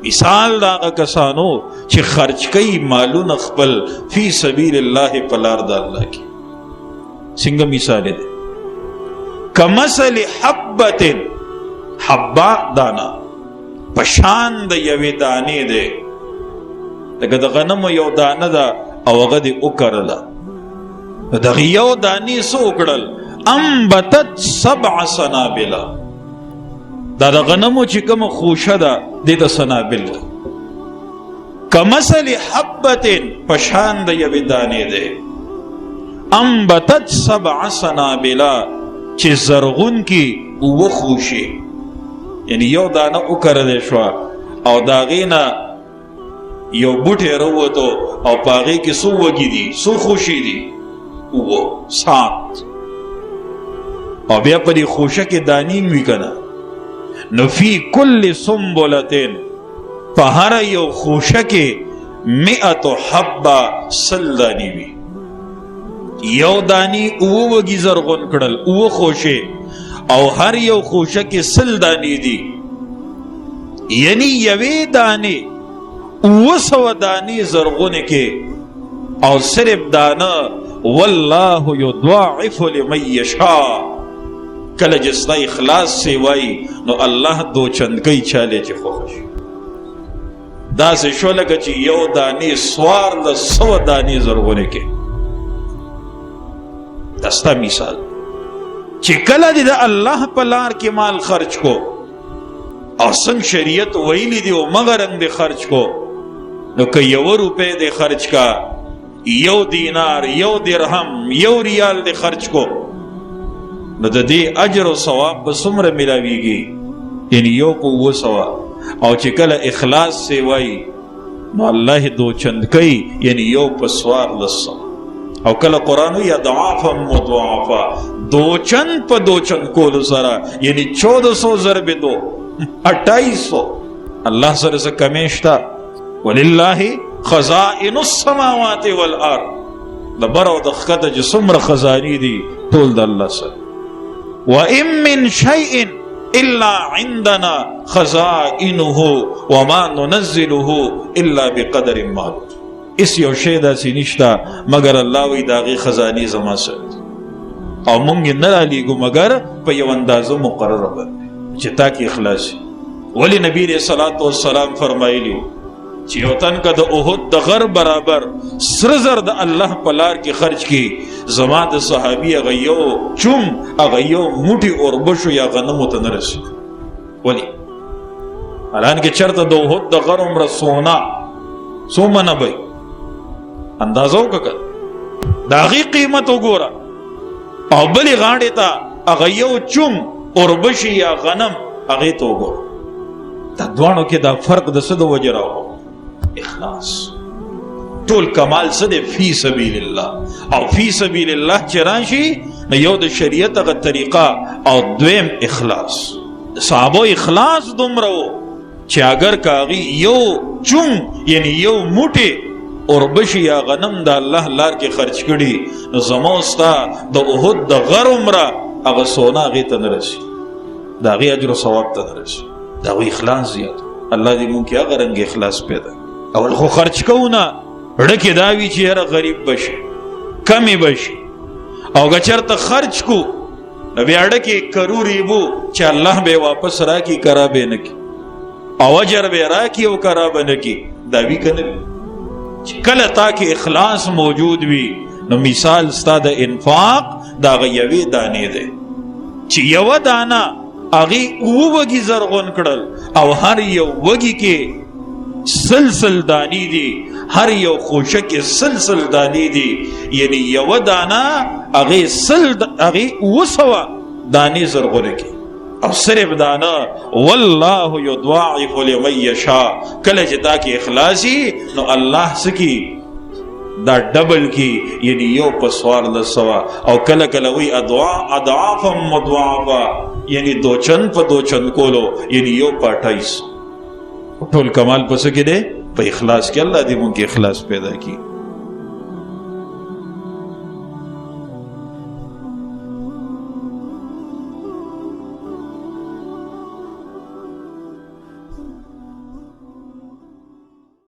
مثال دا کسانو چې خرج کوي مالونه خپل فی سبیل الله په لار د الله کې، څنګه مثال دی؟ کمثل حبة، حبه دانا، پشان د یوې دانې دی، لکه د غنمو یو دانه ده او هغه دې وکرله، دغه یو دانې څه وکړل؟ انبتت سبع سنابله. دا د غنمو چې کومه خوشه ده، دې ته سنابل ده. کمثل حبة، پشان د یوې دانې دی، انبتت سبع سنابله، چې زرغون کی اووه خوشې، یعنی یو دانه وکرل شوه او د هغې نه یو بوټی راووتو او په هغې کې څو وږي دي، څو خوشې دي؟ اووه، سات. او بیا په دې خوشه کې دانې هم وي که نه؟ نو فی کل سنبلتین، په هره یو خوشه کې مئة حبه، 100 دانې وي. یو دانی اووه وږي زرغون کړل، اووه خوشې، او هر یو خوشه کې 100 دانې دي، یعنی یوې دانې 700 دانې زرغونې کې. او صرف دانه، والله یضاعف لمن یشاء. کله چې ستا اخلاص سی وای، نو الله دو چند کوي چاله چې خوښ شي. داسې شو لکه چې یو دانې 1400 دانې زرغونې کې. دا ستا مثال چې کله دې د الله په لار کې مال خرج کو او څنګه شریعت ویلی دی او مغه رنګ دې خرج کو، نو که یو روپۍ دې خرج کا، یو دینار، یو درهم، یو ریال دې خرج کو، نو د دې اجر او ثواب به څومره ملاویږي؟ یعنی یو په 700. او چې کله اخلاص سی وای، نو الله دو چند کوي، یعنی یو په 1400. او کله قرآن یا اضعافا مضاعفه، دو چند په دو چند کولو سره، یعنی 1400 ضرب دو، 2800. الله سره څه کمی شته؟ ولله خزائن السماوات والارض. د بر او د ښکته چې څومره خزانې دي، ټول د الله سره. وان من شيء الا عندنا خزائنه وما ننزله الا بقدر معلوم. اس یو شی داسې نشته مګر الله وی د هغې خزانې زما سره دي او مونږ یې نه رالیږو مګر په یو اندازه مقرره باندې چې تا کې اخلاص. ولی نبی علیہ الصلوۃ والسلام فرمایلی چې یو تن که د احد د غر برابر سره زر د الله په لار کې خرج کی، زما د صحابي هغه یو چوم، هغه یو موټي اوربشو یا غنمو ته نه رسي. ولی الان کې چرته د احد د غر عمره سونا څو منه به اندازه وکړه، د هغې قیمت وګوره، او بلې غاړې ته هغه یو چوم اوربشي یا غنم هغې ته وګوره. دا دواړو کې دا فرق د څه د وجې راغو؟ اخلاص. ټول کمال څه دی؟ فی سبیل الله. او فی سبیل الله چې راشي، نو یو د شریعت هغه طریقه او دویم اخلاص. صحابو اخلاص دومره وو چې اگر که هغوی یو چون، یعنی یو موټی اوربشي یا غنم د الله لار کې خرج کړي، نو زما او ستا د احد د غر عمره هغه سونا هغې ته نه رسي، د هغې اجر او ثواب ته نه رسي. د هغوی اخلاص زیات. الله دې مونږ کې هغه رنګ اخلاص پیدا. اول خو خرج کوو نه، زړه کې دا وي چې یاره غریب به شي، کمې به شي، او که چېرته خرج کو، نو بیا زړه کې کرو ریبو چې الله به واپس راکړي کرا به نه کړي، او اجر به راکړي او کرا به نه کړي. دا وي که نه وي؟ چې کله تا کې اخلاص موجود وي، نو مثال ستا د انفاق د هغه یوې دانې دی چې یوه دانه هغې اووه وږي زرغون کړل او هر یو وږي کې 100 100 دانې دي، هر یو خوشه کې 100 100 دانې دي، یعنی یوه دانه هغې 100، هغې 700 دانې زرغونه کې. او صرف دانه، والله یضاعف لمن یشاء. کله چې تا کې اخلاصي، نو الله سکی دا ډبل کی، یعنی یو په 1400. او کله کله وی ادعا اضعافا مضاعفه، یعنی دو چند په دو چند کولو، یعنی یو په 28. ټول کمال پس کې دی؟ په اخلاص کې. الله دې مونږ کې اخلاص پیدا کړي.